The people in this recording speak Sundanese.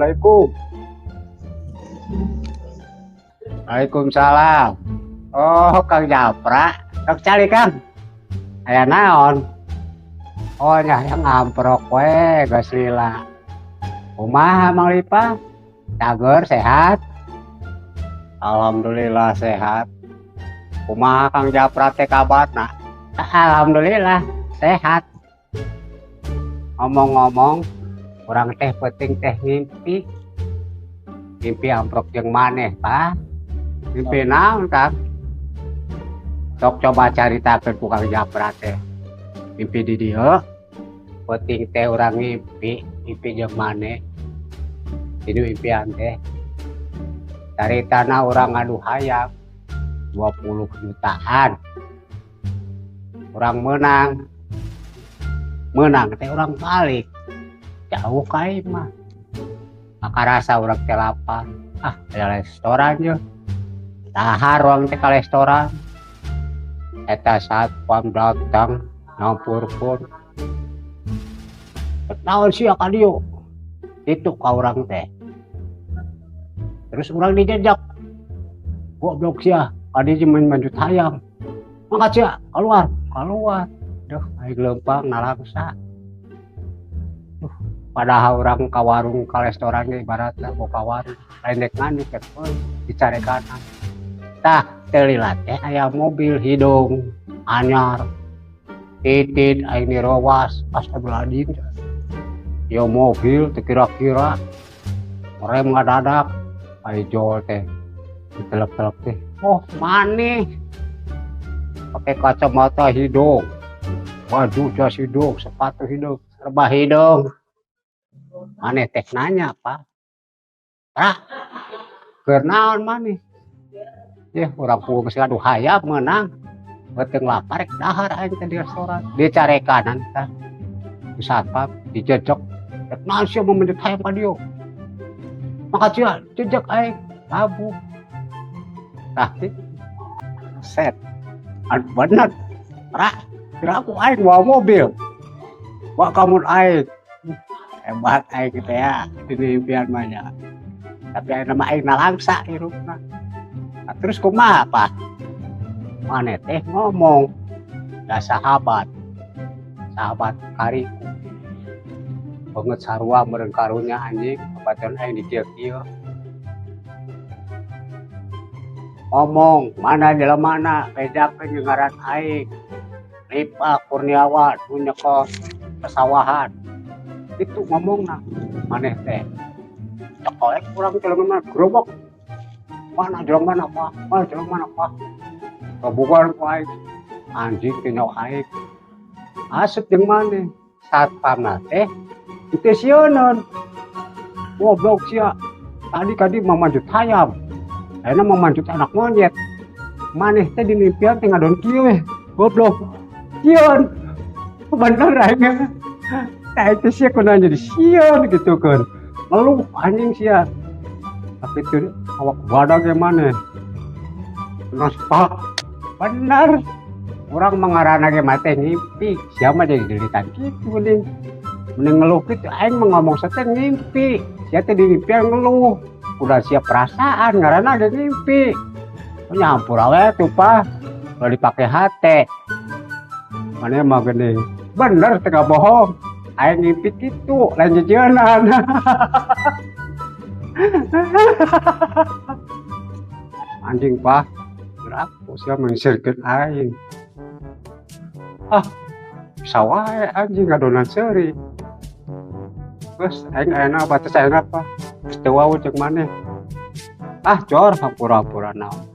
Assalamualaikum. Waalaikumsalam. Oh, Kang Japra. Kang cari, Kang. Aya naon? Oh, nya yang ngamprok we, geus lila. Kumaha, Mang Lipa? Cager, sehat? Alhamdulillah sehat. Kumaha Kang Japra teh kabarna? Alhamdulillah sehat. Ngomong-ngomong, urang teh penting teh ngimpi. Ngimpi amprok jeung maneh, Pak. Mimpi naon, Kang? Sok coba caritakeun ku Kang Japra teh. Mimpi di dieu, penting teh urang ngimpi, mimpi jeung maneh. Ini impian teh. Caritana urang ngadu hayam 20 jutaan. Urang menang. Menang teh urang balik. Jauh ka imah. Maka rasa urang teh lapar. Ah, aya restoran ye. Dahar urang teh ka restoran. Eta satpam datang nyampurkeun. "Naon sia ka dieu?" Itu ka urang teh. Terus urang dijejak. "Goblok sia, ka dieu main manjut hayam. Mangkat sia, keluar, keluar." Duh, aing leumpang nalangsa. Duh, padahal urang ka warung, ka restoran ge ibaratna boga warung, lain dek nganyuk rek dicarekanan. Tah, teu lila teh aya mobil hidung anyar. Titit aing dirowas, astagfirullahaladzim. Ieu mobil teu kira-kira rem ngadadak, ai jol teh ditelek-telek teh. Oh, maneh pakai kacamata hidung, baju jas hidung, sepatu hidung, serba hidung. Maneh teh nanya, Pak. "Pra, keur naon maneh?" "Yeuh, urang puguh geus ngadu hayam meunang. Beuteung lapar rek dahar aing teh di restoran." Dicarekanan tah. Ku satpam dijejek. "Rek naon sia meunjut hayam ka dieu? Mangkat sia, jejek aing." Labuh. Tah kitu. Set. Aduh, bener. Pra, kira aku aing bawa mobil. Wah, kamu aing. Hebat aing gitu ya, ini impian mah nya. Tapi aing nama aing nalangsa hirupna. Nah, terus kumaha, Pak? Maneh teh ngomong, da sahabat. Sahabat kariku. Banget sarua meureun karunya anjing, babaturan aing di kieu-kieu. Ngomong, mana jelemana, bejakeun jeung ngaran aing. Lipa Kurniawan nu nyekel pesawahan. Itu ngomongna maneh teh. Cekolek urang teh leungeun mah gerobok. "Mana jelemana, Pak? Mana jelemana, Pak?" Kabogohan ku aing. Anjing teh nyaho aing. Asup jeung maneh. Satpamna teh teu sieuneun. "Goblok sia. Tadi ka dieu mamanjut hayam. Ayeuna mamanjut anak monyet." Maneh teh di impian teh ngadon kieu we. Goblok. Sieun. Bener aing. Tah itu sia kunaon jadi sieun gitu kan. Ngeluh anjing sia. Tapi itu awak badag ge maneh. Nas, Pak. Bener. Urang mangarana ge mah teh ngimpi. Sia mah jadi dilitan kitu mending. Mending ngeluh kitu, aing mah ngomong teh ngimpi. Sia teh di impian ngeluh. Udah siap perasaan ngaranna ge ngimpi. Nyampur awe tuh, Pak. Kalau dipake hate. Maneh mah geuning. Bener teh, gak bohong. Aing ngimpi kitu, lain jejeunan. Anjing, Pak. Berapa sia mengsirkeun aing. Ah, bisa wae anjing ngadonan seuri. Geus aing ayeuna batas ayeuna, Pak. Geus teu wawuh jeung maneh. Ah, cor hampura-hampura naon.